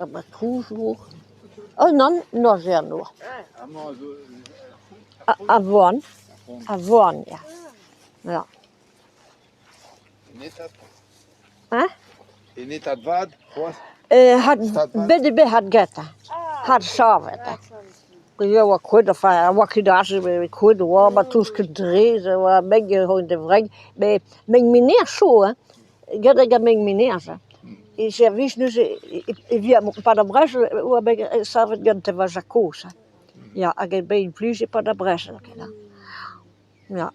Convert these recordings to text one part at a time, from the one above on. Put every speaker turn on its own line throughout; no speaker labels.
Ar trouzour. Oh nann, norzh-Ernour. A-boan, a-boan ya, ya. Hein ? Bet eo bet adgantañ, adsavet. Ya 'oa kouezhet enfin 'oa ket aze met kouezhet e oa ma tousket drez e oa 'benn roiñ da wreg met menez zo hein, galleg ha menez hein. E servij neuze evit e-pad ar brezel e oa bet savet gant va zad-kozh hein, ya hag eo bet implijet e-pad ar brezel ya.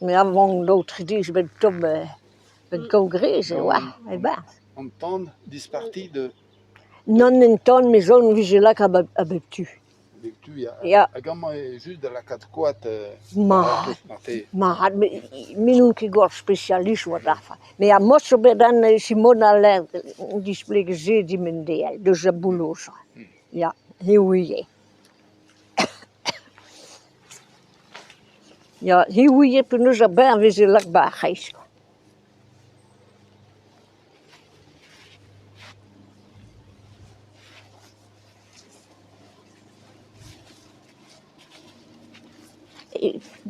Me a vank daou tri deiz bet tomm bet kaout grez e oa e-barzh.
An tan disparti de...
Nann en tan me soñj 'vije lakaet a bep tu.
A bep tu ya.
Ya.
Hag amañ eo just da lakaat koad
Mat, mat, me n'on ket gwall spesialist war afer. Me ar mod zo bet an Simone Allain displeget se din un deiz deus ar bouloñs. Ya, he ouie. Ya, he ouie penaos ar ber 'veze lakaet 'ba ar c'hreiz kwa.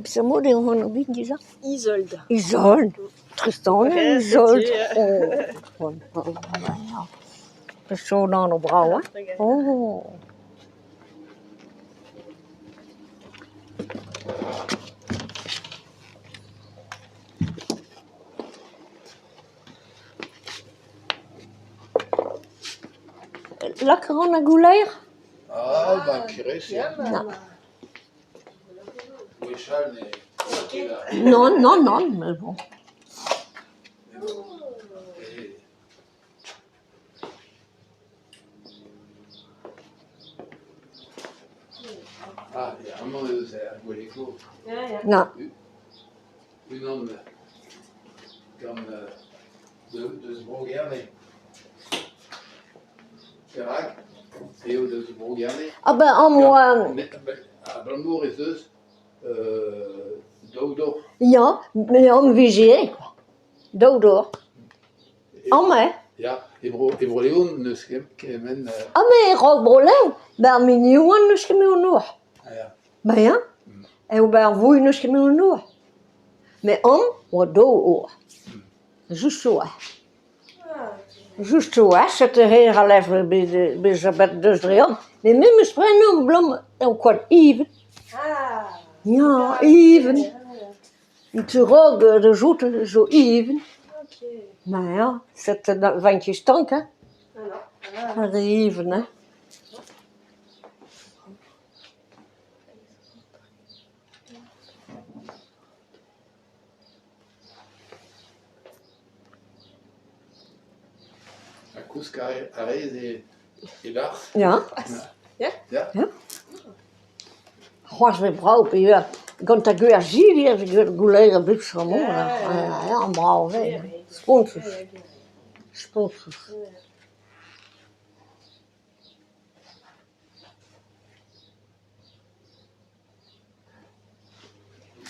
Peseurt mod eo anv din dija ?
Izold.
Izold ! Tristan eo Izold. Oh Peseurt anv brav hein ? Oh ! Lak a ran ar gouleier ?
Ah ba kerez ya. Gwechall ne ket a...
Nann, nann, nann, mais bon.
Ah ya, amañ eus ar gwele-kozh.
Na.
Unan gant deus Bro-Gerne. Perak eo deus Bro-Gerne?
Ah ben amañ oa...
Abalamour ez eus daou dor.
Ya, me am vije kwa. Daou dor. Amañ eo.
Ya, e Bro e Bro-Leon n'eus ket kement...
Ah mais e-raok Bro-Leon, ben ar Mignon n'eus ket mui an nor.
Ah ya.
Ben ya, eo ben ar voul n'eus ket mui an nor. Met amañ 'oa daou or. Just zo eo. Just zo eo, setu hir a levr bezañ bet deus dre amañ. Met me 'meus prenet abalamour eo koad Even. Ya, Even. An tu raok da souten zo even. Ma ya, setu na 'vaint ket stank hein. Ar re even hein.
Ha kousk a rez e-barzh ?
Ya.
Ya.
Ya. C'hoazh 'vez brav peogwir gant ar gwerzhidi a vez graet gouleier a bep seurt mod ya brav eo spontus spontus.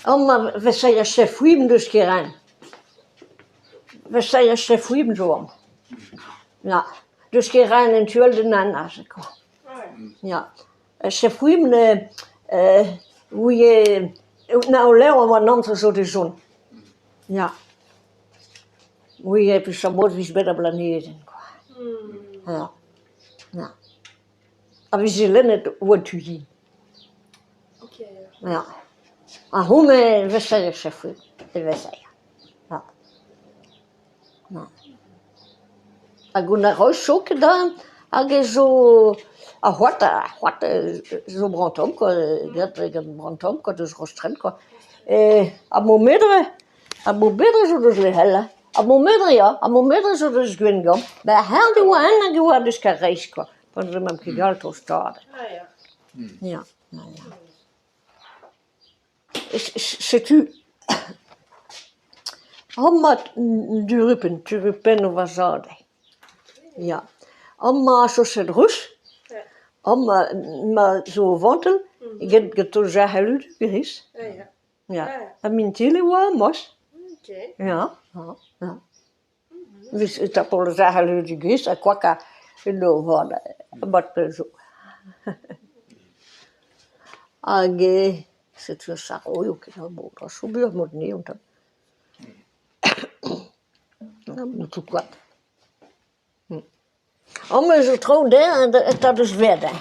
Amañ 'vez ar chef-film deus Kerrain. 'Vez ar chef-film zo amañ. Ya, deus Kerrain en tu all d'an hent aze kwa. Ya. Chef-film ouie na o levr a oa an amzer zo da zont. Ya. Ouie peseurt mod 'vije bet ar blanedenn kwa. Ya, ya. A vije lennet oa tu din. Ya. Ha houmañ e vefe chef-film, e vefe. Ya. Ya. Hag on a rocho ket da hag e zo ar c'hoad ar c'hoad zo brav-tomm kwa gant brav-tomm kwa deus Rostrenn kwa. Ar Montmedre ar Montmedre zo deus Lec'hel hein, ar Montmedre ya, ar Montmedre zo deus Gwengamp. Ben eñ e oa eñ hag e oa deus Karaez kwa, pa n'emañ ket gall tostaat. Ya, ya, ya. Setu amañ dirupenn, dirupennoù va zad eo, ya. Amañ chaoset ruz, amañ ma zo o vantell get get o jarc'hell gris. Ya, ha mintin e oa moas. Ya, ya, ya. Vez tapout ar jarc'hell gris ha kwa ka. Eno 'vat e-pad pell zo. Hag setu ar 'roio ket ar mod-se an tamm. Botoù-koad. Amañ zo traoù dezhañ e tad eus Verdun.